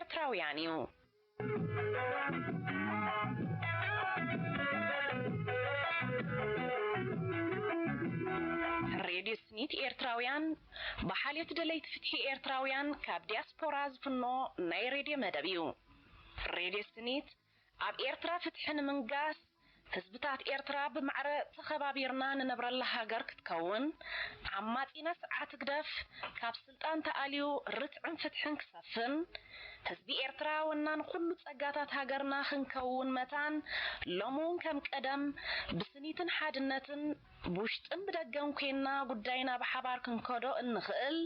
ኤርትራውያን እዩ። ሬድዮ ስኒት ኤርትራውያን፣ ብሓልዮት ደለይቲ ፍትሒ ኤርትራውያን ካብ ዲያስፖራ ዝፍኖ ናይ ሬድዮ መደብ እዩ። ሬድዮ ስኒት ኣብ ኤርትራ ፍትሒ ንምንጋስ፣ ህዝብታት ኤርትራ ብማዕረ ተኸባቢርና ንነብረላ ሃገር ክትከውን፣ ዓማጺና ስርዓት ህግደፍ ካብ ስልጣን ተኣልዩ ርትዕን ፍትሕን ክሰፍን፣ ህዝቢ ኤርትራ ወናን ኩሉ ጸጋታት ሃገርና ክንከውን መታን፣ ሎሚ እውን ከም ቀደም ብስኒትን ሓድነትን ብውሽጥን ብደገን ኮይንና ጉዳይና ብሓባር ክንከዶ እንኽእል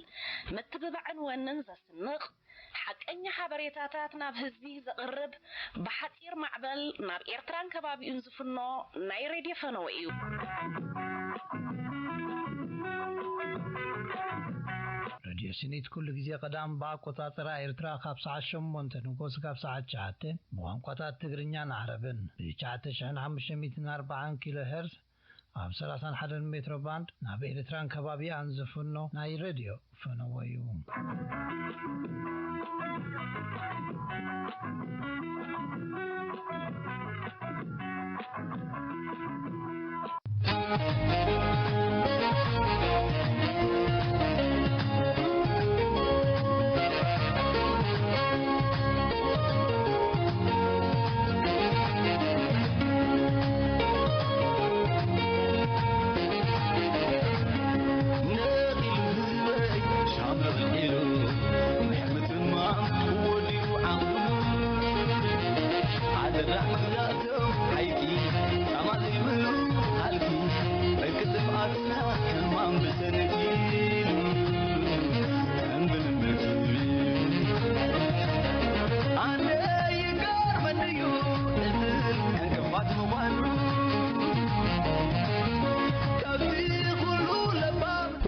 ምትብባዕን ወንን ዘስንቕ፣ ሓቀኛ ሓበሬታታት ናብ ህዝቢ ዘቕርብ፣ ብሓጺር ማዕበል ናብ ኤርትራን ከባቢኡን ዝፍኖ ናይ ሬድዮ ፈነወ እዩ። ሬድዮ ስኒት ኩሉ ግዜ ቀዳም ብኣቆጻጽራ ኤርትራ ካብ ሰዓት ሸሞንተ ንጎስ ካብ ሰዓት ትሽዓተ ብቋንቋታት ትግርኛን ዓረብን ብ ትሽዓተ ሽሕን ሓሙሽተ ሚእትን ኣርባዓን ኪሎ ሄርዝ ኣብ ሰላሳን ሓደን ሜትሮ ባንድ ናብ ኤርትራን ከባቢኣን ዝፍኖ ናይ ሬድዮ ፈነወ እዩ።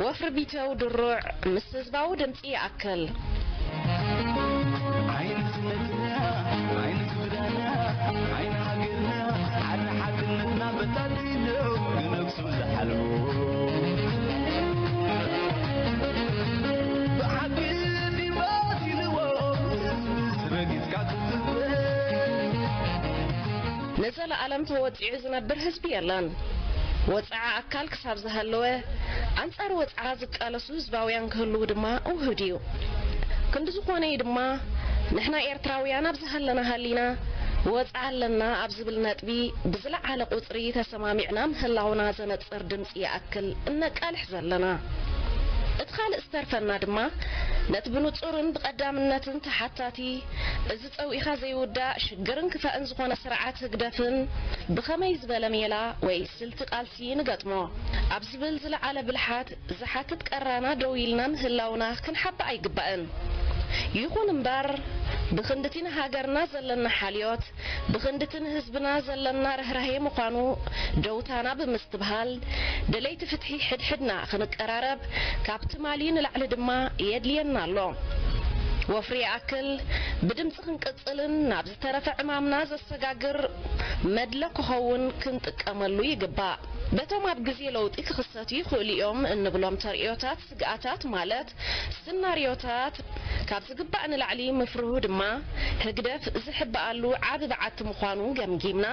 ወፍሪ ቢተው ድሩዕ ምስ ህዝባዊ ድምጺ ይኣክል። ንዘለኣለም ተወጺዑ ዝነብር ህዝቢ የለን። ወጽዓ ኣካል ክሳብ ዝሃለወ፣ ኣንጻር ወጽዓ ዝቃለሱ ህዝባውያን ክህልዉ ድማ ውሁድ እዩ። ክንዲ ዝኾነ እዩ ድማ፣ ንሕና ኤርትራውያን ኣብ ዝሃለና ሃሊና፣ ወጽዓ ኣለና ኣብ ዝብል ነጥቢ ብዝለዓለ ቁጽሪ ተሰማሚዕና ምህላውና ዘነጽር ድምጺ ይኣክል እነቃልሕ ዘለና። እቲ ካልእ ዝተርፈና ድማ፣ ነቲ ብንጹርን ብቐዳምነትን ተሓታቲ፣ እዚ ጸዊኻ ዘይውዳእ ሽግርን ክፋእን ዝኾነ ስርዓት ህግደፍን ብኸመይ ዝበለ ሜላ ወይ ስልቲ ቃልሲ ንገጥሞ ኣብ ዝብል ዝለዓለ ብልሓት ዝሓትት ቀራና ደው ኢልና ምህላውና ክንሓብእ ኣይግባእን። ይኹን እምበር፣ ብኽንድቲ ንሃገርና ዘለና ሓልዮት፣ ብኽንድቲ ንህዝብና ዘለና ርህራሄ ምዃኑ ደውታና ብምስትብሃል፣ ደለይቲ ፍትሒ ሕድሕድና ክንቀራረብ፣ ካብ ትማሊ ንላዕሊ ድማ የድልየና ኣሎ። ወፍሪ ይኣክል፣ ብድምጺ ክንቅጽልን ናብ ዝተረፈ ዕማምና ዘሰጋግር መድሎ ክኸውን ክንጥቀመሉ ይግባእ። በቶም ኣብ ግዜ ለውጢ ክኽሰቱ ይኽእሉ እዮም እንብሎም ተርእዮታት፣ ስግኣታት ማለት ስናርዮታት ካብ ዝግባእ ንላዕሊ ምፍርሁ ድማ ህግደፍ ዝሕበኣሉ ዓቢ በዓቲ ምዃኑ ገምጊምና፣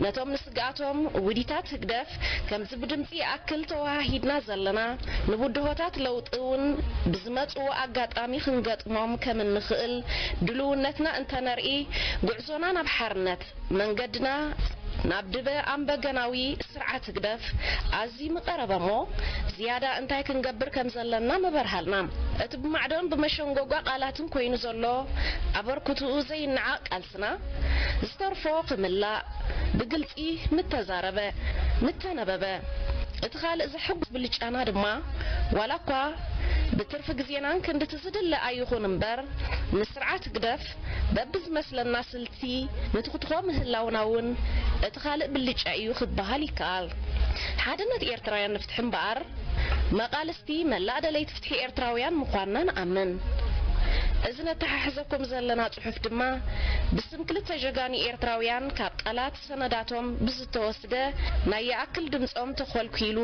ነቶም ንስግኣቶም ውዲታት ህግደፍ ከምዚ ብድምጺ ይኣክል ተወሃሂድና ዘለና ንብድሆታት ለውጢ እውን ብዝመጽዎ ኣጋጣሚ ክንገጥሞም ከም እንኽእል ድልውነትና እንተነርኢ፣ ጉዕዞና ናብ ሓርነት፣ መንገድና ናብ ድበ ኣምበገናዊ ስርዓት ህግደፍ ኣዝዩ ምቐረበ እሞ፣ ዝያዳ እንታይ ክንገብር ከም ዘለና ምበርሃልና። እቲ ብማዕዶን ብመሸንጎጓ ቃላትን ኮይኑ ዘሎ ኣበርክትኡ ዘይነዓቕ ቃልስና፣ ዝተርፎ ክምላእ ብግልጺ ምተዛረበ፣ ምተነበበ። እቲ ካልእ ዘሐጉስ ብልጫና ድማ፣ ዋላ እኳ ብትርፊ ግዜናን ክንድቲ ዝድለ ኣይኹን እምበር፣ ንስርዓት ህግደፍ በብዝመስለና ስልቲ ንትኹትኾ ምህላውና እውን እቲ ካልእ ብልጫ እዩ ክበሃል ይከኣል። ሓድነት ኤርትራውያን ንፍትሒ እምበኣር፣ መቓልስቲ መላእ ደለይቲ ፍትሒ ኤርትራውያን ምዃንና ንኣምን። እዚ ነተሓሕዘኩም ዘለና ጽሑፍ ድማ ብስም ክልተ ጀጋኑ ኤርትራውያን ካብ ቃላት ሰነዳቶም ብዝተወስደ ናይ ይኣክል ድምጾም ተኾልኲሉ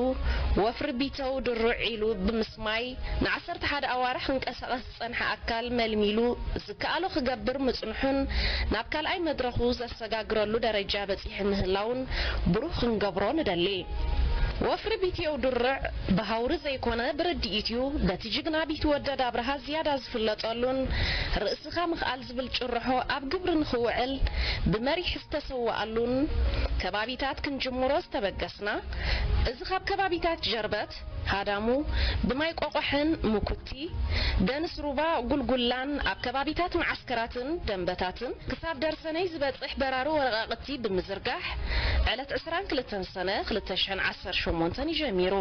ወፍሪ ቢተው ድሩዕ ኢሉ ብምስማይ ንዓሰርተ ሓደ ኣዋርሕ ክንቀሳቐስ ዝጸንሐ ኣካል መልሚሉ ዝከኣሎ ክገብር ምጽንሑን ናብ ካልኣይ መድረኹ ዘሰጋግረሉ ደረጃ በጺሑ ምህላውን ብሩህ ክንገብሮ ንደሊ። ወፍሪ ቢትየው ድርዕ ብሃውሪ ዘይኮነ ብርድኢት እዩ በቲ ጅግና ቢትወደድ ኣብርሃ ዝያዳ ዝፍለጠሉን ርእስኻ ምኽኣል ዝብል ጭርሖ ኣብ ግብሪ ንኽውዕል ብመሪሕ ዝተሰወኣሉን ከባቢታት ክንጅምሮ ዝተበገስና። እዚ ካብ ከባቢታት ጀርበት፣ ሃዳሙ፣ ብማይ ቆቋሕን ሙኩቲ፣ ደንስ ሩባ፣ ጉልጉላን ኣብ ከባቢታት መዓስከራትን ደንበታትን ክሳብ ደርሰነይ ዝበጽሕ በራሪ ወረቓቕቲ ብምዝርጋሕ ዕለት ዕስራን ክልተን ሰነ ክልተ ሽሕን ዓሰርተ ሸሞንተን እዩ ጀሚሩ።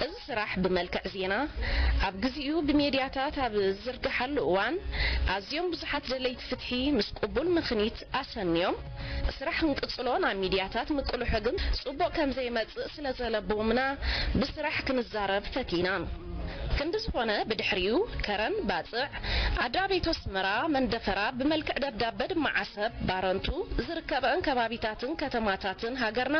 እዚ ስራሕ ብመልክዕ ዜና ኣብ ግዚኡ ብሜድያታት ኣብ ዝዝርግሓሉ እዋን ኣዝዮም ብዙሓት ደለይቲ ፍትሒ ምስ ቅቡል ምኽኒት ኣሰንዮም ስራሕ ክንቅጽሎ ናብ ሚድያታት ምቅልሑ ግን ጽቡቕ ከም ዘይመጽእ ስለ ዘለቦምና ብስራሕ ክንዛረብ ፈቲና። ክንዲ ዝኾነ ብድሕሪኡ ከረን፣ ባጽዕ፣ ኣድራቤት ኣስመራ፣ መንደፈራ ብመልክዕ ደብዳበ ድማ ዓሰብ፣ ባረንቱ ዝርከበአን ከባቢታትን ከተማታትን ሃገርና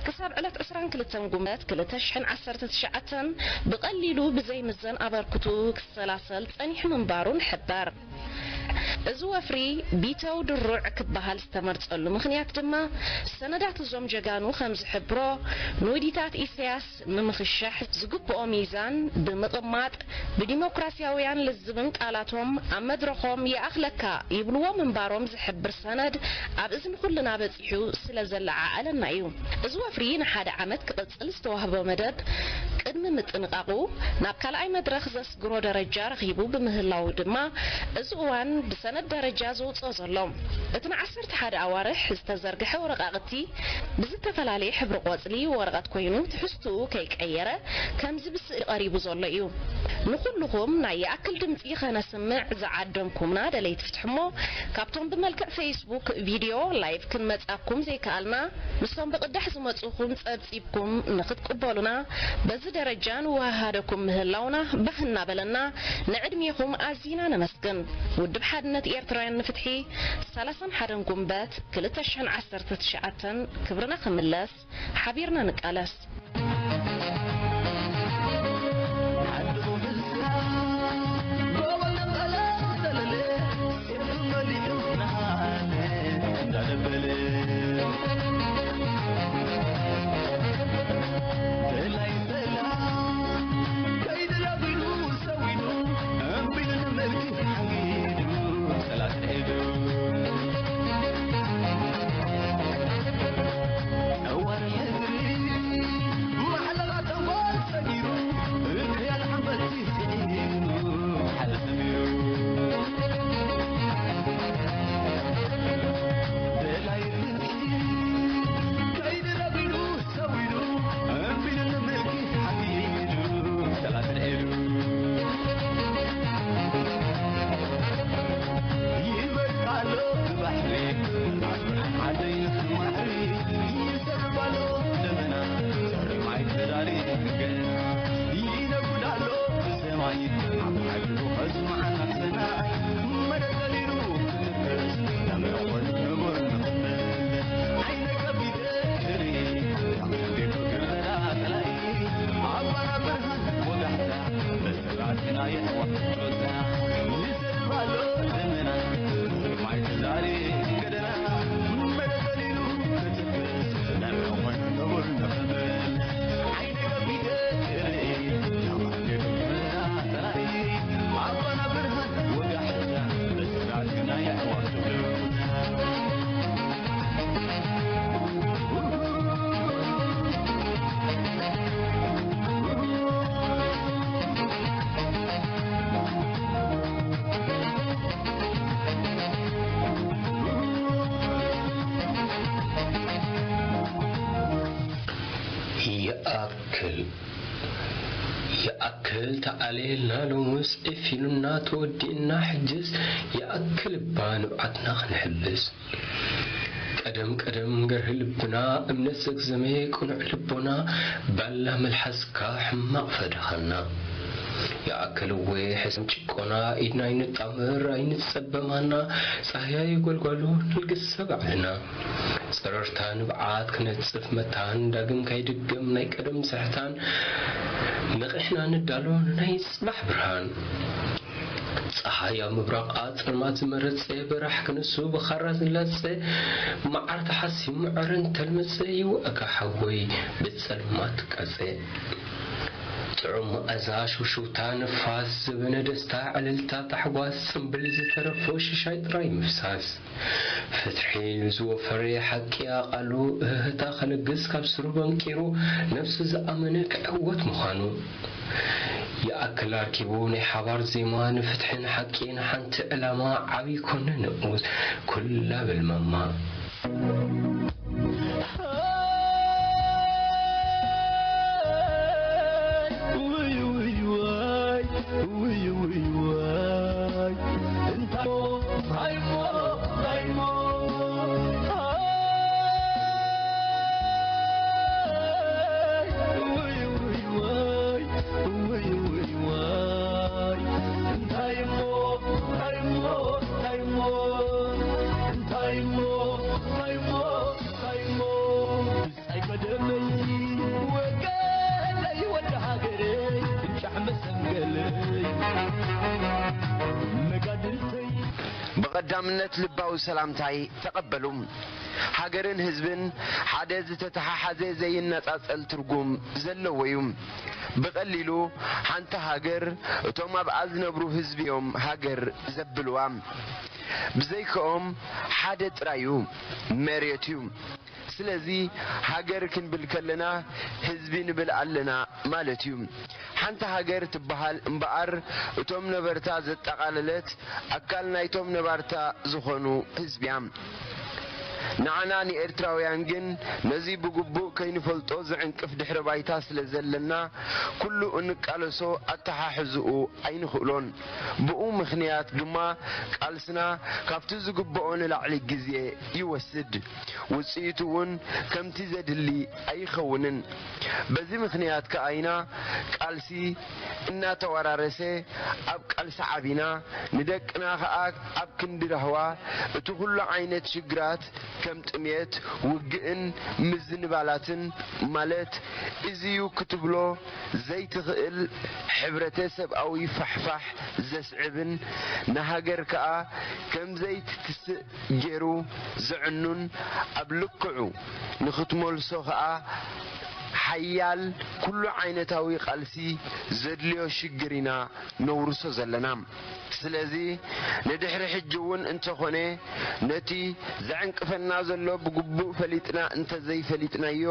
ክሳብ ዕለት ዕስራን ክልተን ጉንበት ክልተ ሽሕን ዓሰርተ ትሽዓተን ብቐሊሉ ብዘይምዘን ኣበርክቱ ክሰላሰል ጸኒሑ ምንባሩ ንሕበር። እዚ ወፍሪ ቢተው ድሩዕ ክበሃል ዝተመርጸሉ ምኽንያት ድማ ሰነዳት እዞም ጀጋኑ ከም ዝሕብሮ ንውዲታት ኢሳያስ ንምኽሻሕ ዝግብኦ ሚዛን ብምቕማጥ ብዲሞክራሲያውያን ልዝብን ቃላቶም ኣብ መድረኾም ይኣኽለካ ይብልዎ ምንባሮም ዝሕብር ሰነድ ኣብ እዝኒ ኩልና በጺሑ ስለ ዘለዓዓለና እዩ። እዚ ወፍሪ ንሓደ ዓመት ክቕጽል ዝተዋህቦ መደብ ቅድሚ ምጥንቓቑ ናብ ካልኣይ መድረኽ ዘስግሮ ደረጃ ረኺቡ ብምህላዉ ድማ እዚ እዋን ብሰነድ ደረጃ ዘውጽኦ ዘሎ። እቲ ንዓሰርተ ሓደ ኣዋርሕ ዝተዘርግሐ ወረቓቕቲ ብዝተፈላለየ ሕብሪ ቆጽሊ ወረቐት ኮይኑ ትሕዝትኡ ከይቀየረ ከምዚ ብስእሊ ቀሪቡ ዘሎ እዩ። ንኹልኹም ናይ ይኣክል ድምጺ ከነስምዕ ዝዓደምኩምና ደለይቲ ፍትሕሞ ካብቶም ብመልክዕ ፌስቡክ ቪድዮ ላይቭ ክንመጻኩም ዘይከኣልና ምስቶም ብቕዳሕ ዝመጹኹም ጸብጺብኩም ንኽትቅበሉና በዚ ደረጃ ንወሃሃደኩም ምህላውና ባህ እናበለና ንዕድሜኹም ኣዚና ነመስግን። ውድብ ሓድነት ኤርትራውያን ንፍትሒ ሰላሳን ሓደን ጉንበት ክልተ ሽሕን ዓሰርተ ትሽዓተን ክብርና ክምለስ ሓቢርና ንቃለስ። ይኣክል ይኣክል ተኣለየልና ሎምስ ዒፍ ኢሉና ተወዲእና ሕጅስ ይኣክል እባ ንብዓትና ክንሕብስ። ቀደም ቀደም ገርሂ ልብና እምነት ዘግዘመ ቅኑዕ ልቦና ባላ መልሓስካ ሕማቕ ፈደኻና። ይኣክል እወ ሕሰም ጭቆና፣ ኢድና ኣይንጣመር ኣይንጸበም ሃና፣ ጻህያይ ጎልጓሉ ንልግሰ ባዕልና። ጸረርታ ንብዓት ክነጽፍ መታን፣ ዳግም ካይድገም ናይ ቀደም ስሕታን፣ ነቒሕና ንዳሎ ንናይ ጽባሕ ብርሃን። ጸሓይ ኣብ ምብራቓ ጸልማት ዝመረጸ፣ በራሕ ክንሱ ብኻራ ዝላጸ፣ መዓር ተሓሲሙ ዕረ እንተልመጸ፣ ይውኣካ ሓወይ ብጸልማት ቀጸ። ጥዑም መኣዛ ሽውሽውታ ንፋስ፣ ዘበነ ደስታ ዕልልታ ታሕጓስ፣ ጽምብል ዝተረፎ ሽሻይ ጥራይ ምፍሳስ። ፍትሒ ንዝወፈረ ሓቂ ኣቓሉ፣ እህህታ ከለግስ ካብ ስሩ በንቂሩ፣ ነብሱ ዝኣመነ ክዕወት ምዃኑ። ይኣክል ኣርኪቡ ናይ ሓባር ዜማ፣ ንፍትሕን ሓቂ ንሓንቲ ዕላማ፣ ዓብዪ ኮነ ንኡስ ኩላ በል ማማ። ብጻይ ቀደመይ ወገነይ ወዲ ሃገረይ እንጫዕ መሰንገለይ መጋድልተይ። ብቐዳምነት ልባዊ ሰላምታይ ተቐበሉ። ሃገርን ህዝብን ሓደ ዝተተሓሓዘ ዘይነጻጸል ትርጉም ዘለዎ እዩ። ብቐሊሉ ሓንቲ ሃገር እቶም ኣብኣ ዝነብሩ ህዝቢ እዮም ሃገር ዘብልዋ። ብዘይክኦም ሓደ ጥራይ እዩ፣ መሬት እዩ። ስለዚ ሃገር ክንብል ከለና ህዝቢ ንብል ኣለና ማለት እዩ። ሓንቲ ሃገር ትበሃል እምበኣር እቶም ነበርታ ዘጠቓለለት ኣካል ናይቶም ነባርታ ዝኾኑ ህዝቢ እያ። ንዓና ንኤርትራውያን ግን ነዚ ብግቡእ ከይንፈልጦ ዝዕንቅፍ ድሕረ ባይታ ስለ ዘለና ኩሉ እንቃለሶ ኣተሓሕዝኡ ኣይንኽእሎን። ብኡ ምኽንያት ድማ ቃልስና ካብቲ ዝግብኦ ንላዕሊ ግዜ ይወስድ። ውጽኢቱ እውን ከምቲ ዘድሊ ኣይኸውንን። በዚ ምኽንያት ከኣ ኢና ቃልሲ እናተወራረሰ ኣብ ቃልሲ ዓቢና፣ ንደቅና ከኣ ኣብ ክንዲ ራህዋ እቲ ኩሉ ዓይነት ሽግራት ከም ጥሜት፣ ውግእን ምዝንባላትን ማለት እዚዩ ክትብሎ ዘይትኽእል ሕብረተ ሰብኣዊ ፋሕፋሕ ዘስዕብን ንሃገር ከኣ ከም ዘይትትስእ ገይሩ ዘዕኑን ኣብ ልክዑ ንኽትመልሶ ከኣ ሓያል ኩሉ ዓይነታዊ ቃልሲ ዘድልዮ ሽግር ኢና ነውርሶ ዘለና። ስለዚ ንድሕሪ ሕጂ እውን እንተኾነ ነቲ ዘዕንቅፈና ዘሎ ብግቡእ ፈሊጥና እንተዘይፈሊጥናዮ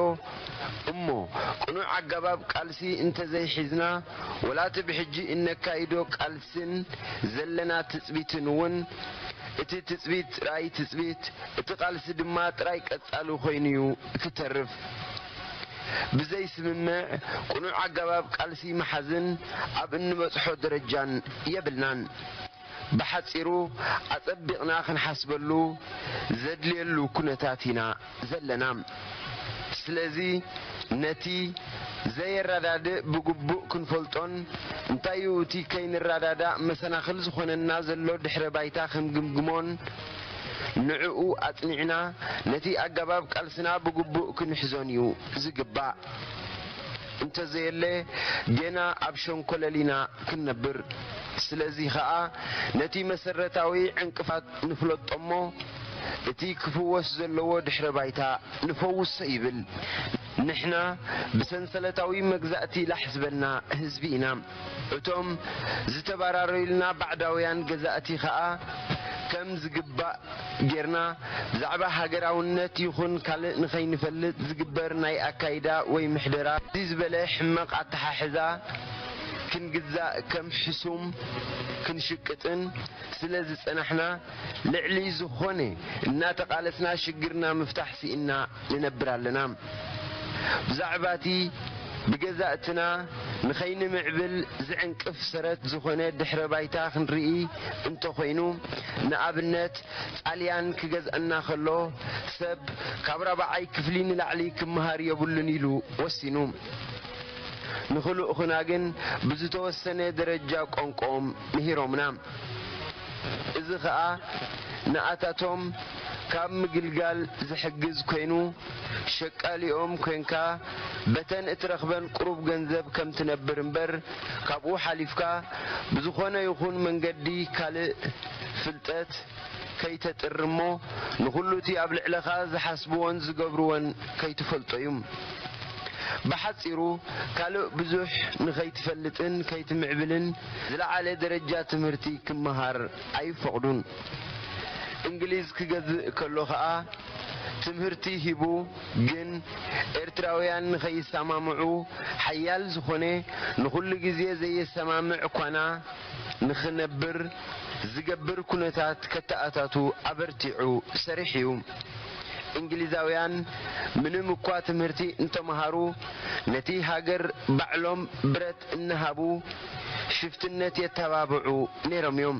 እሞ ቅኑዕ ኣገባብ ቃልሲ እንተዘይሒዝና ወላ እቲ ብሕጂ እነካይዶ ቃልስን ዘለና ትጽቢትን እውን እቲ ትጽቢት ጥራይ ትጽቢት እቲ ቃልሲ ድማ ጥራይ ቀጻሊ ኮይኑዩ ክተርፍ። ብዘይ ስምምዕ ቅኑዕ ኣገባብ ቃልሲ ምሓዝን ኣብ እንበጽሖ ደረጃን የብልናን። ብሓጺሩ ኣጸቢቕና ክንሓስበሉ ዘድልየሉ ኩነታት ኢና ዘለና። ስለዚ ነቲ ዘየረዳድእ ብግቡእ ክንፈልጦን እንታይ'ዩ እቲ ከይንረዳዳእ መሰናኽል ዝኾነና ዘሎ ድሕረ ባይታ ክንግምግሞን ንዕኡ ኣጽኒዕና ነቲ ኣገባብ ቃልስና ብግቡእ ክንሕዞን እዩ ዝግባእ። እንተዘየለ ጌና ኣብ ሸንኮለል ኢና ክንነብር። ስለዚ ኸኣ ነቲ መሰረታዊ ዕንቅፋት ንፍለጦ እሞ እቲ ክፍወስ ዘለዎ ድሕረ ባይታ ንፈውሶ ይብል። ንሕና ብሰንሰለታዊ መግዛእቲ ላሕ ዝበልና ህዝቢ ኢና። እቶም ዝተባራረዩልና ባዕዳውያን ገዛእቲ ኸኣ ከም ዝግባእ ጌርና ብዛዕባ ሃገራውነት ይኹን ካልእ ንኸይንፈልጥ ዝግበር ናይ ኣካይዳ ወይ ምሕደራ እዚ ዝበለ ሕመቕ ኣተሓሕዛ ክንግዛእ ከም ሕሱም ክንሽቅጥን ስለ ዝጸናሕና ልዕሊ ዝኾነ እናተቓለስና ሽግርና ምፍታሕ ስኢንና ንነብር ኣለና። ብዛዕባ እቲ ብገዛእትና ንኸይንምዕብል ዝዕንቅፍ ሰረት ዝኾነ ድሕረ ባይታ ክንርኢ እንተኾይኑ፣ ንኣብነት ጣልያን ክገዝኣና ከሎ ሰብ ካብ ራብዓይ ክፍሊ ንላዕሊ ክመሃር የብሉን ኢሉ ወሲኑ። ንኽልኡኽና ግን ብዝተወሰነ ደረጃ ቋንቋኦም ምሂሮምና። እዚ ኸኣ ንኣታቶም ካብ ምግልጋል ዝሕግዝ ኮይኑ፣ ሸቃሊኦም ኮንካ በተን እትረኽበን ቁሩብ ገንዘብ ከም ትነብር እምበር፣ ካብኡ ሓሊፍካ ብዝኾነ ይኹን መንገዲ ካልእ ፍልጠት ከይተጥሪ እሞ፣ ንኹሉ እቲ ኣብ ልዕለኻ ዝሓስብዎን ዝገብርዎን ከይትፈልጦ እዩ። ብሓጺሩ፣ ካልእ ብዙሕ ንኸይትፈልጥን ከይትምዕብልን ዝለዓለ ደረጃ ትምህርቲ ክመሃር ኣይፈቕዱን። እንግሊዝ ክገዝእ ከሎ ኸኣ፣ ትምህርቲ ሂቡ፣ ግን ኤርትራውያን ንኸይሰማምዑ ሓያል ዝኾነ፣ ንኹሉ ግዜ ዘየሰማምዕ ኳና ንኽነብር ዝገብር ኩነታት ከተኣታቱ ኣበርቲዑ ሰሪሑ እዩ። እንግሊዛውያን ምንም እኳ ትምህርቲ እንተመሃሩ፣ ነቲ ሃገር ባዕሎም ብረት እናሃቡ ሽፍትነት የተባብዑ ነይሮም እዮም።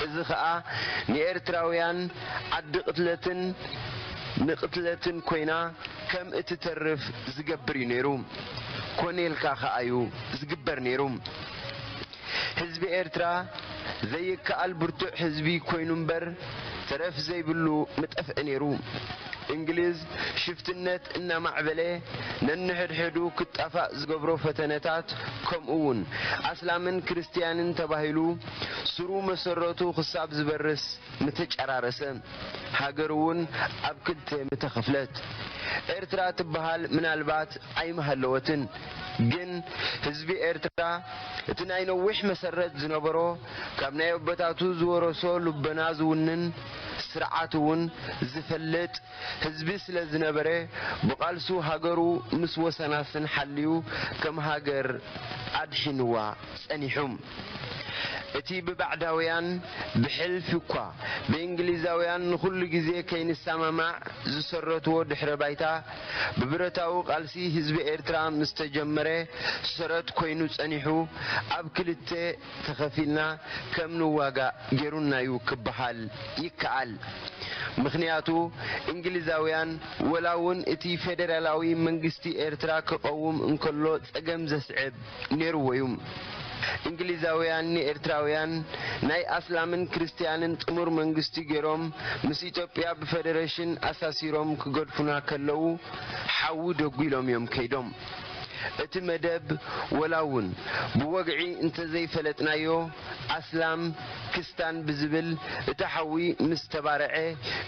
እዚ ኸኣ ንኤርትራውያን ዓዲ ቅትለትን ንቕትለትን ኮይና ከም እትተርፍ ዝገብር እዩ ነይሩ። ኮነ ኢልካ ኸኣ እዩ ዝግበር ነይሩ። ህዝቢ ኤርትራ ዘይከኣል ብርቱዕ ህዝቢ ኮይኑ እምበር፣ ተረፍ ዘይብሉ ምጠፍአ ነይሩ። እንግሊዝ ሽፍትነት እናማዕበለ ነንሕድሕዱ ክጣፋእ ዝገብሮ ፈተነታት፣ ከምኡ እውን ኣስላምን ክርስትያንን ተባሂሉ ስሩ መሰረቱ ክሳብ ዝበርስ ምተጨራረሰ፣ ሃገር እውን ኣብ ክልተ ምተኸፍለት። ኤርትራ ትበሃል ምናልባት ኣይምሃለወትን፣ ግን ህዝቢ ኤርትራ እቲ ናይ ነዊሕ መሰረት ዝነበሮ፣ ካብ ናይ ኣቦታቱ ዝወረሶ ልቦና ዝውንን፣ ስርዓት እውን ዝፈልጥ ህዝቢ ስለ ዝነበረ፣ ብቓልሱ ሃገሩ ምስ ወሰናስን ሓልዩ ከም ሃገር ኣድሒንዋ ጸኒሑ። እቲ ብባዕዳውያን ብሕልፊ እኳ ብእንግሊዛውያን ንኹሉ ግዜ ከይንሰማማዕ ዝሰረትዎ ድሕረ ባይታ፣ ብብረታዊ ቃልሲ ህዝቢ ኤርትራ ምስ ተጀመረ ሰረት ኮይኑ ጸኒሑ፣ ኣብ ክልተ ተኸፊልና ከም ንዋጋእ ገይሩና'ዩ ክበሃል ይከኣል። ምኽንያቱ፣ እንግሊዛውያን ወላ እውን እቲ ፌደራላዊ መንግስቲ ኤርትራ ክቐውም እንከሎ ጸገም ዘስዕብ ነይርዎ እዩ። እንግሊዛውያን ንኤርትራውያን ናይ ኣስላምን ክርስትያንን ጥሙር መንግስቲ ገይሮም ምስ ኢትዮጵያ ብፈደረሽን ኣሳሲሮም ክገድፉና ከለዉ፣ ሓዊ ደጒሎም እዮም ከይዶም። እቲ መደብ ወላ እውን ብወግዒ እንተዘይፈለጥናዮ፣ ኣስላም ክስታን ብዝብል እቲ ሓዊ ምስ ተባርዐ፣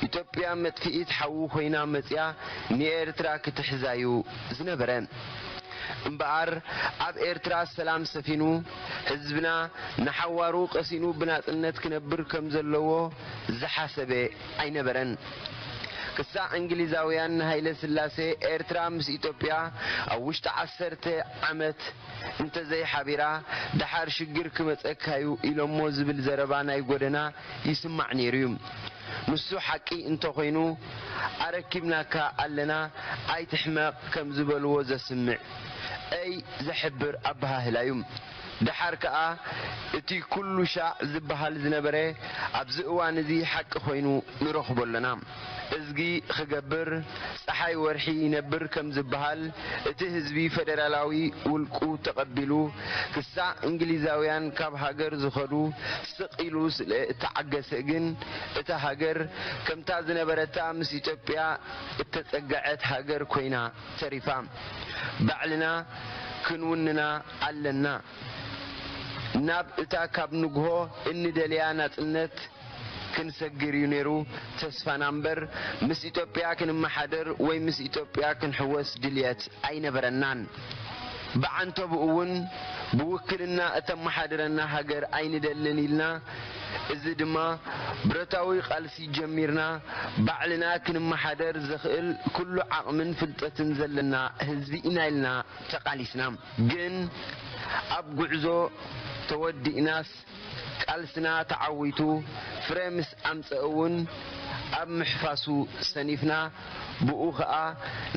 ኢትዮጵያ መጥፍኢት ሓዊ ኮይና መጺኣ ንኤርትራ ክትሕዛ እዩ ዝነበረ። እምበኣር፣ ኣብ ኤርትራ ሰላም ሰፊኑ፣ ህዝብና ንሓዋሩ ቀሲኑ ብናጽነት ክነብር ከም ዘለዎ ዝሓሰበ ኣይነበረን። ክሳዕ እንግሊዛውያን ንሃይለ ስላሴ ኤርትራ ምስ ኢትዮጵያ ኣብ ውሽጢ ዓሰርተ ዓመት እንተዘይሓቢራ፣ ደሓር ሽግር ክመጸካ'ዩ ኢሎሞ ዝብል ዘረባ ናይ ጎደና ይስማዕ ነይሩ እዩ። ንሱ ሓቂ እንተኾይኑ፣ ኣረኪብናካ ኣለና፣ ኣይትሕመቕ ከም ዝበልዎ ዘስምዕ፣ ኣይ ዘሕብር ኣበሃህላ እዩ። ደሓር ከኣ እቲ ኩሉ ሻዕ ዝበሃል ዝነበረ ኣብዚ እዋን እዚ ሓቂ ኮይኑ ንረኽቦ ኣለና። እዝጊ ክገብር ጸሓይ ወርሒ ይነብር ከም ዝበሃል፣ እቲ ህዝቢ ፈደራላዊ ውልቁ ተቐቢሉ፣ ክሳዕ እንግሊዛውያን ካብ ሃገር ዝኸዱ ስቕ ኢሉ ስለ እተዓገሰ ግን፣ እታ ሃገር ከምታ ዝነበረታ ምስ ኢትዮጵያ እተጸግዐት ሃገር ኮይና ተሪፋ። ባዕልና ክንውንና ኣለና። ናብ እታ ካብ ንግሆ እንደልያ ናጽነት ክንሰግር እዩ ነይሩ ተስፋና እምበር፣ ምስ ኢትዮጵያ ክንመሓደር ወይ ምስ ኢትዮጵያ ክንሕወስ ድልየት ኣይነበረናን። ብዓንተብኡ እውን ብውክልና እተመሓድረና ሃገር ኣይንደልን ኢልና፣ እዚ ድማ ብረታዊ ቃልሲ ጀሚርና፣ ባዕልና ክንመሓደር ዘኽእል ኩሉ ዓቕምን ፍልጠትን ዘለና ህዝቢ ኢና ኢልና ተቓሊስና። ግን ኣብ ጉዕዞ ተወዲእናስ፣ ቃልስና ተዓዊቱ ፍረ ምስ ኣምጸአ እውን፣ ኣብ ምሕፋሱ ሰኒፍና፣ ብኡ ኸኣ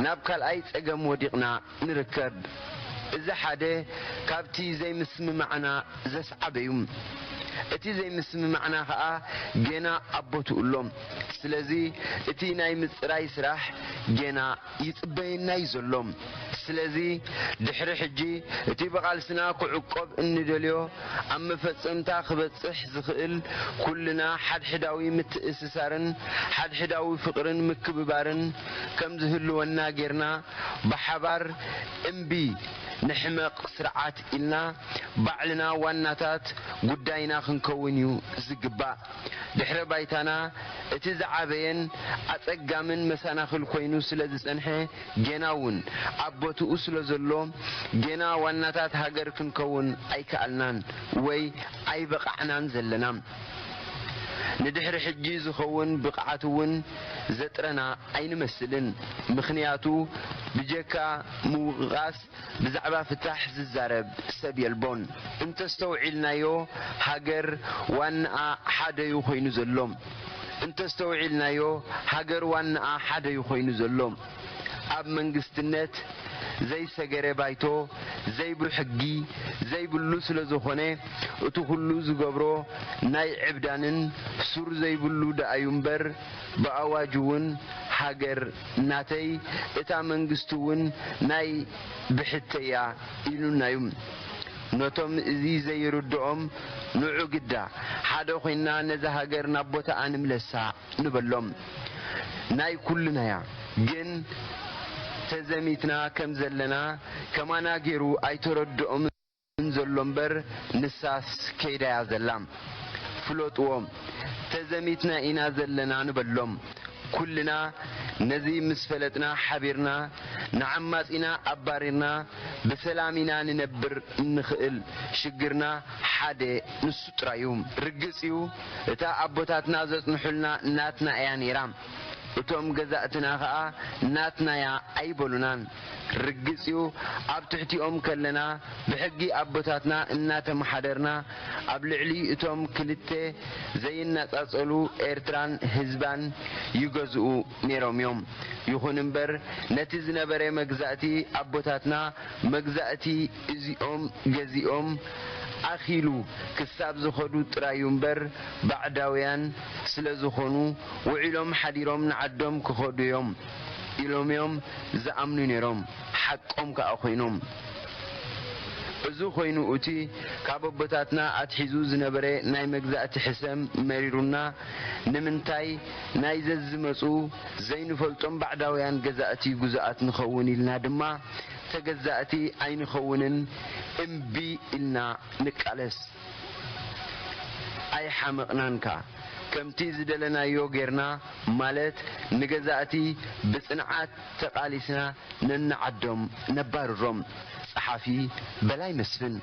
ናብ ካልኣይ ጸገም ወዲቕና ንርከብ። እዚ ሓደ ካብቲ ዘይምስምማዕና ዘስዓበ እዩ። እቲ ዘይምስምማዕና ከኣ ጌና ኣብ ቦትኡ ኣሎ። ስለዚ እቲ ናይ ምጽራይ ስራሕ ጌና ይጽበየና እዩ ዘሎ። ስለዚ ድሕሪ ሕጂ እቲ ብቓልስና ክዕቆብ እንደልዮ ኣብ መፈጸምታ ክበጽሕ ዝኽእል ኩልና ሓድሕዳዊ ምትእስሳርን ሓድሕዳዊ ፍቕርን ምክብባርን ከም ዝህልወና ጌርና ብሓባር እምቢ ንሕመቕ ስርዓት ኢልና ባዕልና ዋናታት ጉዳይና ክንከውን እዩ ዝግባእ። ድሕረ ባይታና እቲ ዝዓበየን ኣጸጋምን መሰናኽል ኮይኑ ስለ ዝጸንሐ፣ ጌና እውን ኣብ ቦትኡ ስለ ዘሎ፣ ጌና ዋናታት ሃገር ክንከውን ኣይከኣልናን ወይ ኣይበቓዕናን ዘለና። ንድሕሪ ሕጂ ዝኸውን ብቕዓት እውን ዘጥረና ኣይንመስልን። ምኽንያቱ ብጀካ ምውቕቓስ ብዛዕባ ፍታሕ ዝዛረብ ሰብ የልቦን። እንተስተውዒልናዮ፣ ሃገር ዋናኣ ሓደ እዩ ኮይኑ ዘሎ። እንተስተውዒልናዮ፣ ሃገር ዋናኣ ሓደ እዩ ኮይኑ ዘሎ። ኣብ መንግስትነት ዘይሰገረ ባይቶ፣ ዘይብሉ ሕጊ፣ ዘይብሉ ስለ ዝኾነ፣ እቲ ኩሉ ዝገብሮ ናይ ዕብዳንን ሱር ዘይብሉ ደኣዩ እምበር፣ ብኣዋጅ እውን ሃገር ናተይ፣ እታ መንግስቲ እውን ናይ ብሕተይ እያ ኢሉናዩ። ነቶም እዚ ዘይርድኦም ንዑ ግዳ ሓደ ኮይንና ነዛ ሃገር ናብ ቦታኣ ንምለሳ ንበሎም። ናይ ኩልናያ ግን ተዘሚትና ከም ዘለና ከማና ገይሩ ኣይተረድኦምን ዘሎ እምበር ንሳስ ከይዳያ ዘላ። ፍለጥዎ፣ ተዘሚትና ኢና ዘለና ንበሎም። ኩልና ነዚ ምስ ፈለጥና ሓቢርና ንዓማጺና ኣባሪርና ብሰላም ኢና ንነብር እንኽእል። ሽግርና ሓደ ንሱ ጥራይ እዩ። ርግጽ እዩ እታ ኣቦታትና ዘጽንሑልና ናትና እያ ነይራ። እቶም ገዛእትና ኸኣ ናትናያ ኣይበሉናን። ርግጽ እዩ ኣብ ትሕቲኦም ከለና ብሕጊ ኣቦታትና እናተመሓደርና ኣብ ልዕሊ እቶም ክልተ ዘይነጻጸሉ ኤርትራን ህዝባን ይገዝኡ ነይሮም እዮም። ይኹን እምበር ነቲ ዝነበረ መግዛእቲ ኣቦታትና መግዛእቲ እዚኦም ገዚኦም ኣኺሉ ክሳብ ዝኸዱ ጥራዩ እምበር ባዕዳውያን ስለ ዝኾኑ ውዒሎም ሓዲሮም ንዓዶም ክኸዱ እዮም ኢሎም እዮም ዝኣምኑ ነይሮም። ሓቆም ከኣ ኮይኖም። እዚ ኮይኑ እቲ ካብ ኣቦታትና ኣትሒዙ ዝነበረ ናይ መግዛእቲ ሕሰም መሪሩና ንምንታይ ናይ ዘዝመጹ ዘይንፈልጦም ባዕዳውያን ገዛእቲ ግዙኣት ንኸውን ኢልና ድማ ተገዛእቲ ኣይንኸውንን እምቢ ኢልና ንቃለስ። ኣይሓመቕናንካ ከምቲ ዝደለናዮ ጌርና ማለት ንገዛእቲ ብጽንዓት ተቓሊስና ነንዓዶም ነባርሮም። ጸሓፊ በላይ መስፍን።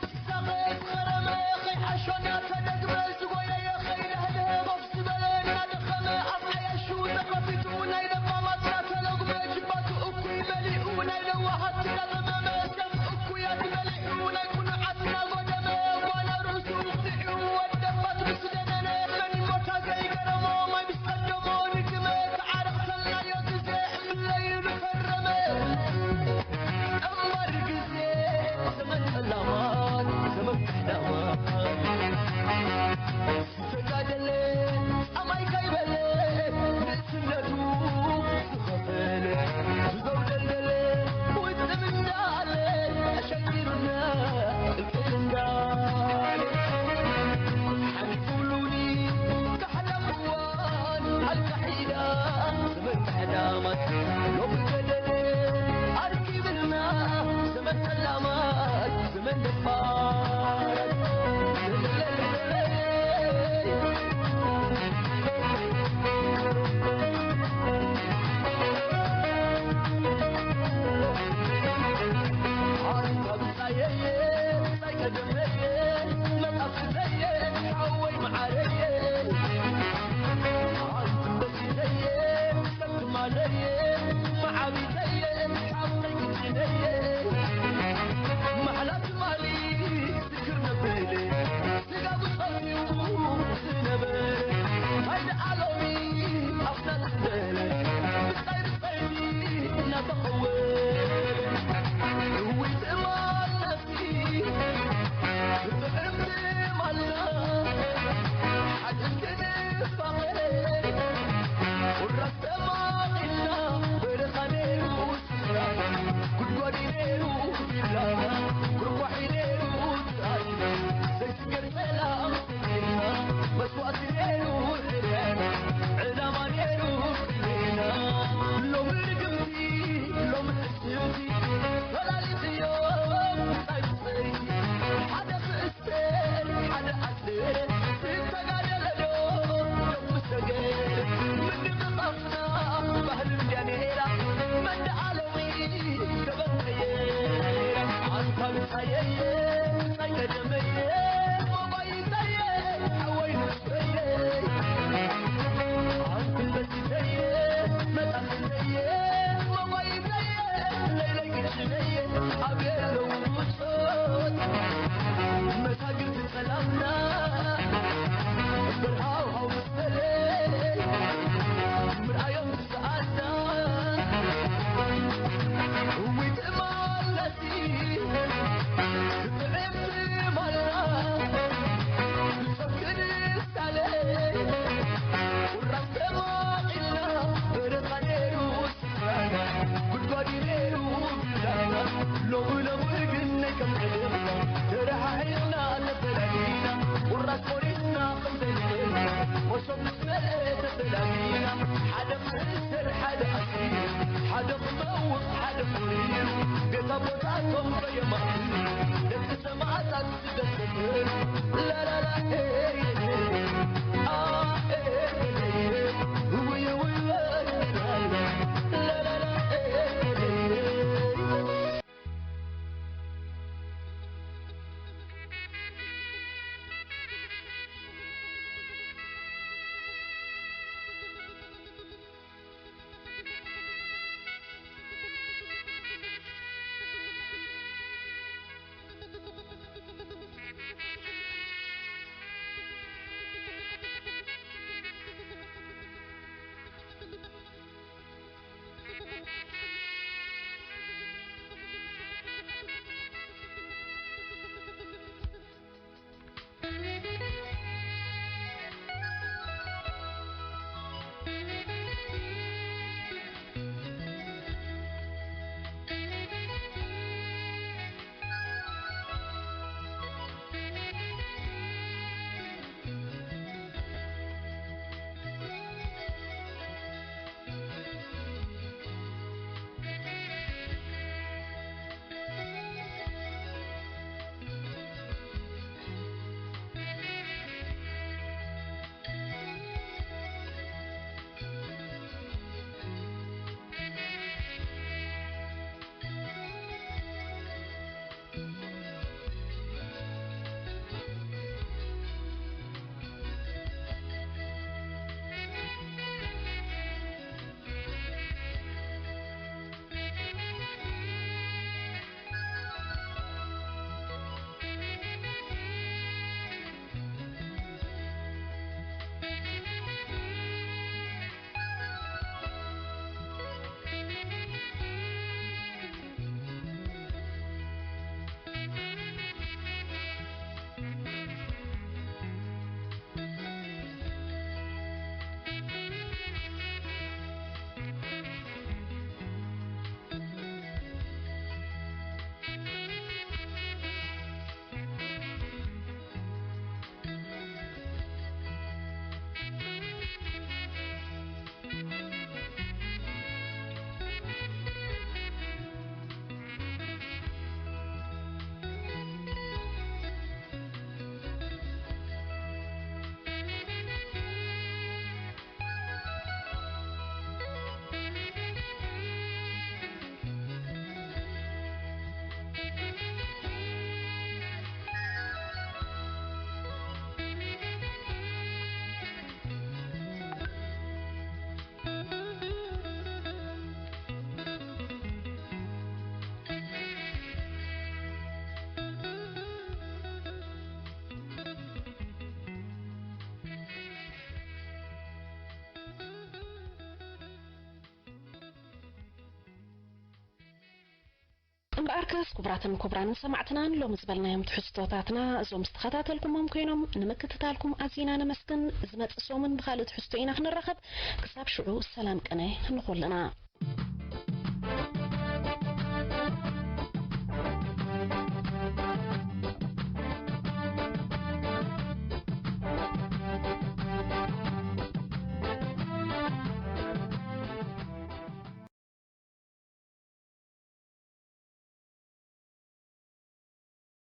ኣርካስ ክቡራትን ክቡራንን ሰማዕትና፣ ንሎሚ ዝበልናዮም ትሕዝቶታትና እዞም ዝተኸታተልኩሞም ኮይኖም፣ ንምክትታልኩም ኣዚና ነመስግን። ዝመጽእ ሰሙን ብኻልእ ትሕዝቶ ኢና ክንራኸብ። ክሳብ ሽዑ ሰላም ቅነ ንኹልና።